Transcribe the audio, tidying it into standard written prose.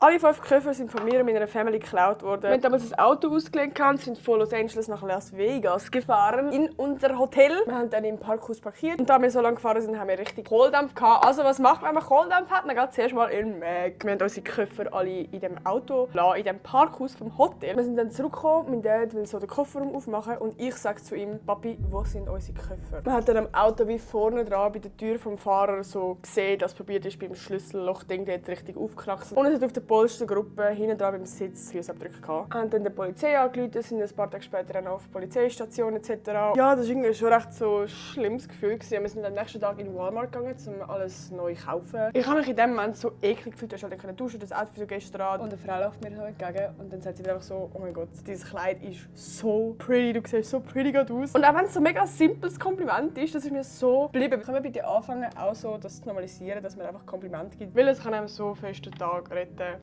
Alle 5 Koffer sind von mir und meiner Family geklaut worden. Wir haben damals ein Auto ausgelehnt, sind von Los Angeles nach Las Vegas gefahren in unser Hotel. Wir haben dann im Parkhaus parkiert und da wir so lange gefahren sind, haben wir richtig Kohldampf gehabt. Also was macht man, wenn man Kohldampf hat? Man geht zuerst mal in den Mac. Wir haben unsere Koffer alle in dem Auto gelassen, in dem Parkhaus vom Hotel. Wir sind dann zurückgekommen, mein Dad will so den Kofferraum aufmachen und ich sage zu ihm, Papi, wo sind unsere Koffer? Man hat dann am Auto wie vorne dran bei der Tür vom Fahrer so gesehen, dass probiert ist beim Schlüsselloch Ding dort richtig aufgeknackt. Und es hat auf der Polstergruppe hinten dran beim Sitz Fußabdrücke gehabt. Haben dann die Polizei angerufen, sind ein paar Tage später dann auf die Polizeistation etc. Ja, das war irgendwie schon recht so ein schlimmes Gefühl gewesen. Wir sind am nächsten Tag in Walmart gegangen, um alles neu zu kaufen. Ich habe mich in dem Moment so eklig gefühlt, dass ich halt duschen, das Outfit so gestern. Und eine Frau läuft mir so entgegen und dann sagt sie mir einfach so, oh mein Gott, dieses Kleid ist so pretty, du siehst so pretty gut aus. Und auch wenn es so ein mega simples Kompliment ist, das ist mir so geblieben. Können wir bitte anfangen, auch so das zu normalisieren, dass man einfach Komplimente gibt? Weil es kann einem so fest den Tag retten.